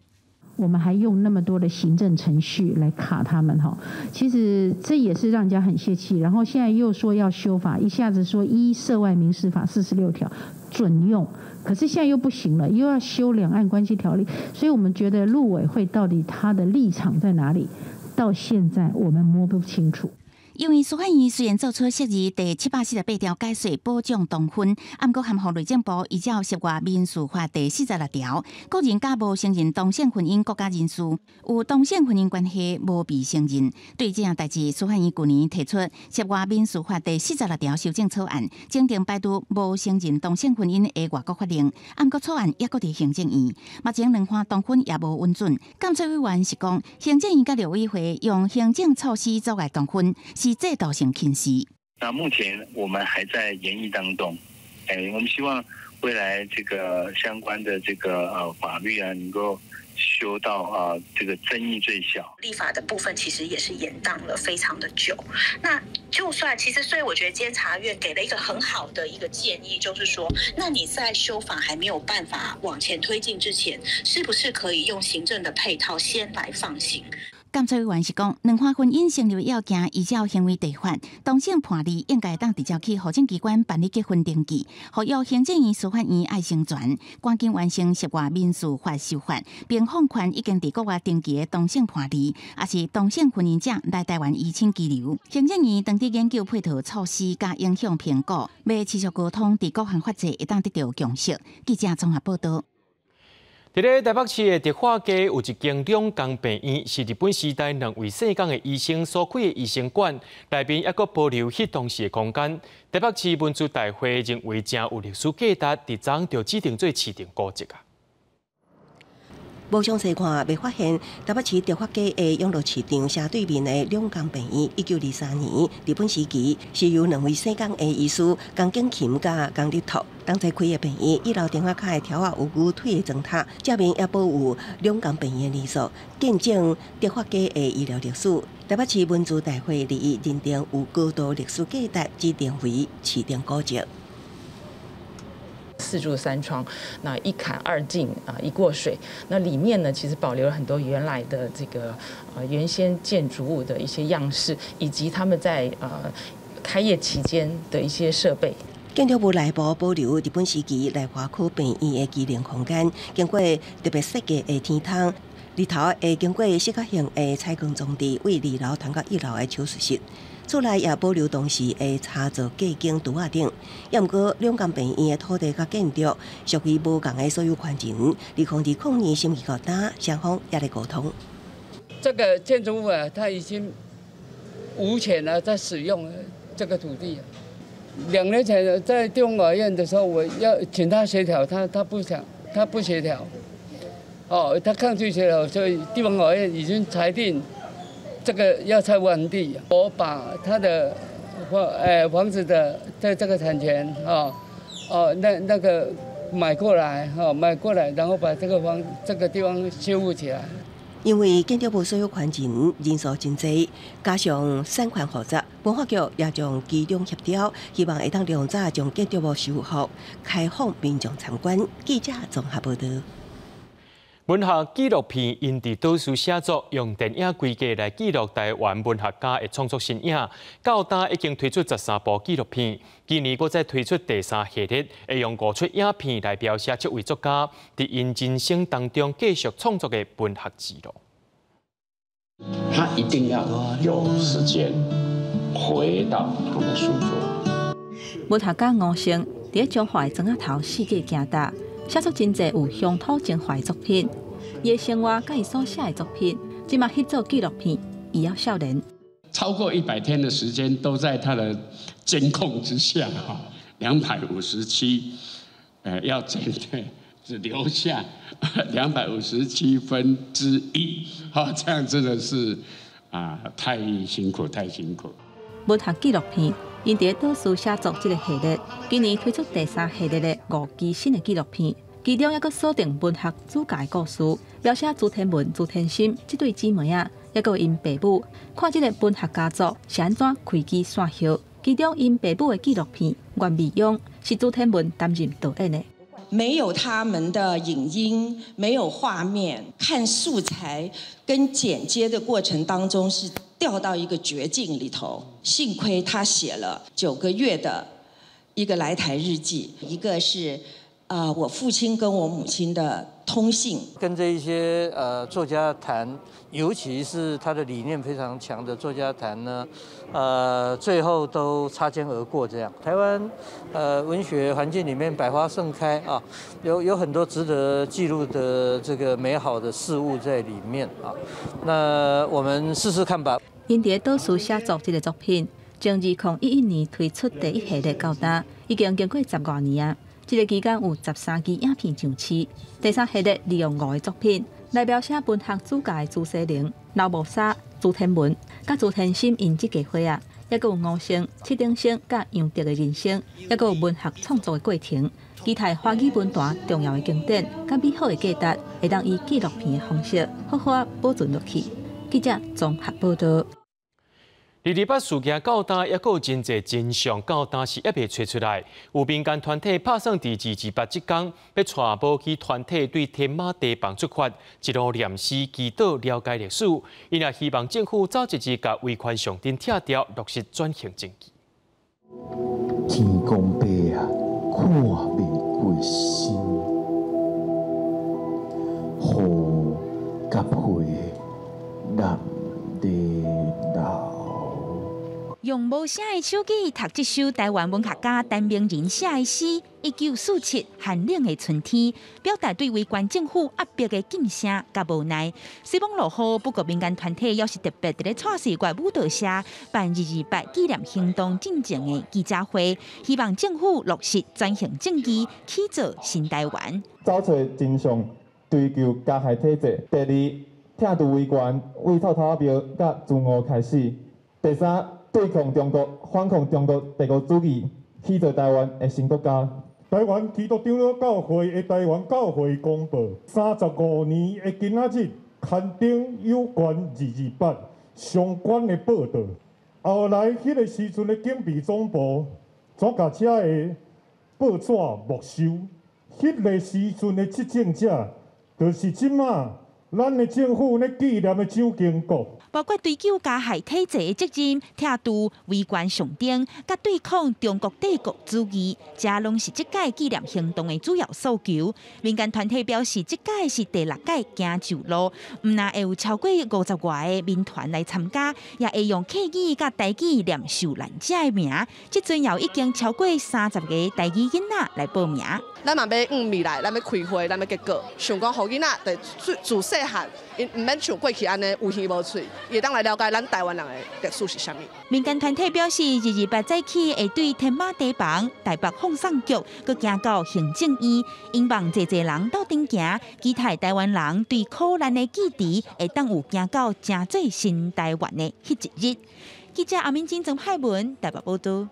我們還用那麼多的行政程序來卡他們哈，其實這也是讓人家很泄氣。然後現在又說要修法，一下子說依涉外民事法46條準用，可是現在又不行了，又要修兩岸關係條例，所以我們覺得陸委會到底他的立場在哪裡？到現在我們摸不清楚。因為司法院雖然做出釋字第748條解釋保障同婚，毋過函予內政部依照涉外民事法第46條，個人佮無承認同性婚姻國家人士有同性婚姻關係無被承認。對這項代誌，司法院舊年提出涉外民事法第46條修正草案，增訂排除無承認同性婚姻的外國法令。毋過草案猶閣佇行政院，目前兩岸通婚也無允准。監察委員是講，行政院佮陸委會用行政措施阻礙同婚，是制度性歧視。那目前我們還在研議當中，我們希望未來這個相關的這個法律啊，能夠修到啊這個爭議最小。立法的部分其實也是延宕了非常的久。那就算其實，所以我覺得監察院給了一個很好的一個建議，就是說，那你在修法還沒有辦法往前推進之前，是不是可以用行政的配套先來放行？監察委員是講，兩岸婚姻成立要件依照行為地法，同性伴侶應該當直接去戶政機關辦理結婚登記，呼籲行政院、司法院愛成全，趕緊完成涉外民事法修法，並放寬已經佇國外登記的同性伴侶，抑是同性婚姻者來台灣依親居留。行政院當佇研究配套措施佮影響評估，欲持續溝通，佇各項法制會當得到共識。記者綜合報道。佇咧台北市的迪化街有一間兩江病院，是日本時代兩位姓江的醫生所開的醫生館，內面猶閣保留彼當時的空間。台北市文資大會認為誠有歷史價值，佇昨昏就指定做市定古蹟啊。無詳細看，袂發現台北市迪化街的永樂市場斜對面的兩江病院，1923年日本時期是由兩位姓江的醫師江景琴佮江日拓當初開的病院。一樓頂仔跤的柱仔有牛腿的磚塔，正面也保有兩江病院的連鎖，見證迪化街的醫療歷史。台北市文資大會認定有高度歷史價值，指定為市定古蹟。四柱三窗，那一坎二進啊，一過水，那裡面呢，其實保留了很多原來的這個原先建築物的一些樣式，以及他們在開業期間的一些設備。建築物內部保留日本時期內華科病院的機能空間，經過特別設計的天窗。日頭會經過視覺性的採光裝置，為二樓通到一樓的手術室。厝內也保留當時的插座隔間櫥仔頂。也毋過兩間病院的土地佮建築屬於無仝的所有權人。2020年審議到今，雙方猶咧溝通。這個建築物啊，它已經無權了，在使用這個土地。2年前在地方法院的時候，我要請他協調，他不想，他不協調。哦，他抗拒協調，所以地方法院已經裁定這個要拆完畢。我把他的房子的在這個產權哦哦那個買過來，哈買過來，然後把這個房這個地方修復起來。因為建築物所有權人人數真濟，加上產權複雜，文化局也將居中協調，希望會當量早將建築物修復，開放民眾參觀。記者綜合報道。文學紀錄片𪜶佇倒數寫作，用電影規格來記錄台灣文學家的創作身影。到今已經推出13部紀錄片，今年閣再推出第三系列，會用五齣影片來描寫這位作家佇𪜶人生當中繼續創作的文學之路。他一定要有時間回到他的書桌。文學家吳勝佇彰化的莊仔頭四界行踏，寫出真濟有鄉土情懷的作品。伊的生活佮伊所寫的作品，這馬翕做紀錄片，伊猶少年。超過100天的時間都在他的監控之下，哈，257，要減對，只留下1/257，哈，這樣真的是啊，太辛苦，太辛苦。文學紀錄片，𪜶佇倒數寫作這個系列，今年推出第三系列的五支新的紀錄片，其中猶閣鎖定文學主角的故事，描寫朱天文、朱天心這對姊妹仔，猶閣𪜶爸母，看這個文學家族是按怎開枝散葉。其中𪜶爸母的紀錄片《袁未央》是朱天文擔任導演的。沒有他們的影音，沒有畫面，看素材跟剪接的過程當中是掉到一個絕境裡頭。幸虧他寫了9個月的一個來台日記，一個是我父親跟我母親的通信。跟這一些作家談，尤其是他的理念非常強的作家談呢，最後都擦肩而過。這樣，台灣文學環境裡面百花盛開啊，有很多值得記錄的這個美好的事物在裡面啊。那我們試試看吧。𪜶佇倒數寫作這個作品，從2011年推出第一系列到今，已經經過十外年啊。這個期間有13支影片上市，第三系列利用五個作品來描寫文學主角的朱西甯、劉慕沙、朱天文、佮朱天心𪜶這家伙仔，猶閣有吳勝、戚等生佮楊德的人生，猶閣有文學創作的過程。期待華語文壇重要的經典，佮美好的價值，會當以紀錄片的方式好好保存落去。記者綜合報道。二二八事件到今，猶閣有真濟真相，到今是猶未揣出來。有民間團體拍算佇二二八這工，欲帶無機團體對天馬堤防出發，一路念詩祈禱了解歷史。𪜶也希望政府早一日共維權上陣拆掉，落實轉型正義。天公伯啊，看袂過身，雨佮皮落咧流。用無聲的手機讀這首台灣文學家陳明仁寫的詩《1947寒冷的春天》，表達對維權政府壓迫的禁聲佮無奈。雖罔落雨，不過民間團體猶是特別佇咧蔡世月舞蹈社辦228紀念行動進前的記者會，希望政府落實轉型正義，起造新台灣。找揣真相，追究加害體制；第二，拆除維權，為臭頭仔廟佮自五開始；第三，對抗中國，反抗中國帝國主義，起造台灣的新國家。台灣基督長老教會的台灣教會公報，35年的今仔日刊登有關228相關的報導。後來，彼个時陣的警備總部，怎共遮个報紙沒收？彼个時陣的執政者，就是這馬咱的政府咧紀念的蔣經國。包括追究加害體制的責任、拆除維權上頂，佮對抗中國帝國主義，這攏是這屆紀念行動的主要訴求。民間團體表示，這屆是第六屆行樹路，毋但會有超過50外个民團來參加，也會用客語佮台語念受難者的名。這陣也已經超過30個台語囡仔來報名。咱嘛欲向未來，咱欲開會，咱欲結果，想講予囡仔佇自細漢，𪜶毋免像過去按呢有耳無喙，會當來了解咱台灣人的歷史是啥物。民間團體表示，228早起會對天馬堤防、台北放送局，閣行到行政院，希望濟濟人鬥陣行，期待台灣人對苦難的記憶，會當有行到成做新台灣的彼一日。記者阿敏珍、曾海文台北報導。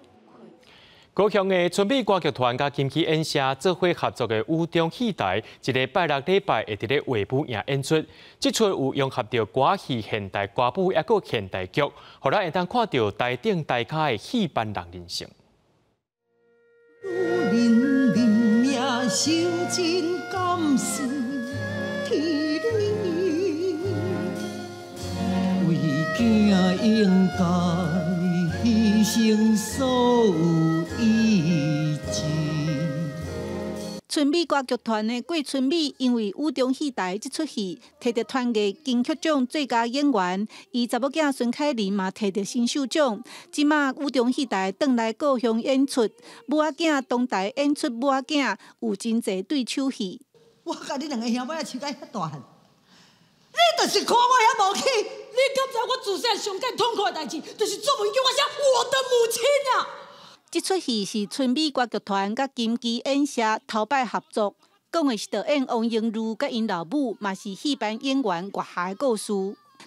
高雄的春美歌劇團佮金曲演社做伙合作的雨中戲台，一个拜六禮拜會佇咧畫舞營演出。這齣有融合著歌戲、現代歌舞，抑閣現代劇，予咱會當看著台頂台跤的戲班人人生。犧牲所有意志。春美歌劇團的郭春美因為雨中戲台這齣戲，摕著團藝金曲獎最佳演員，伊查某囝孫凱琳嘛摕著新秀獎。這馬雨中戲台轉來高雄演出，母仔囝同台演出母仔囝有真濟對手戲。我共你兩个兄妹飼甲遐大漢，你就是看我遐無起。你敢知我自細上艱痛苦的代誌，就是做夢叫我寫我的母親啊！這齣戲是春美歌劇團佮金雞演社頭擺合作，講的是導演王英如佮𪜶老母，嘛是戲班演員月霞的故事，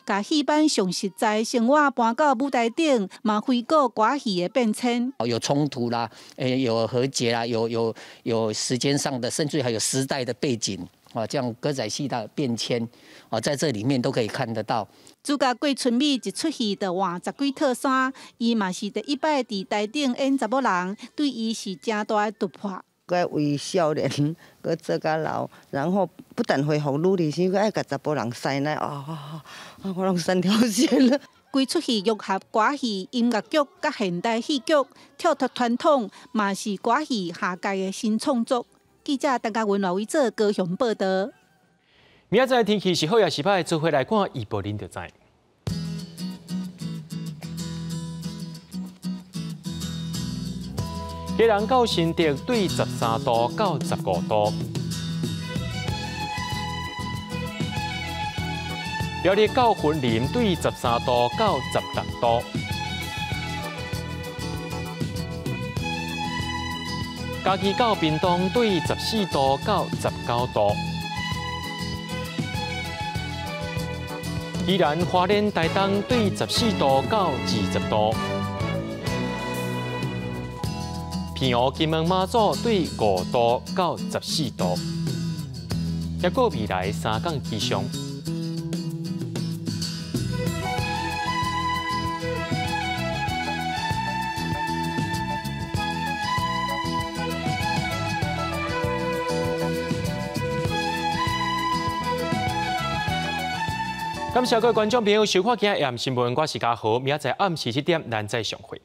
共戲班上實在生活搬到舞台頂，嘛回顧歌戲的變遷。有衝突啦，有和解啦，有時間上的，甚至還有時代的背景。啊，這樣歌仔戲的變遷，啊，在這裡面都可以看得到。主角郭春美一出戲就換10幾套衫，伊嘛是第一擺佇台頂演查某人，對伊是誠大的突破。閣為少年，閣做甲老，然後不但恢復努力，是閣愛共查埔人師奶啊，我攏三條線了。規齣戲融合歌戲、音樂劇佮現代戲劇，跳脫傳統，嘛是歌戲下屆的新創作。記者陳嘉文、賴偉做高雄報導。明仔載天氣是好抑是歹，做伙來看預報，恁就知。基隆到新竹對13度到15度，苗栗到雲林對13度到16度。嘉義到屏東對14度到19度，宜蘭花蓮台東對14度到20度，澎湖金門馬祖對5度到14度，抑閣未來3天氣象。感謝各位觀眾朋友收看今日的新聞，我是嘉豪，明仔載暗時7點，咱再相會。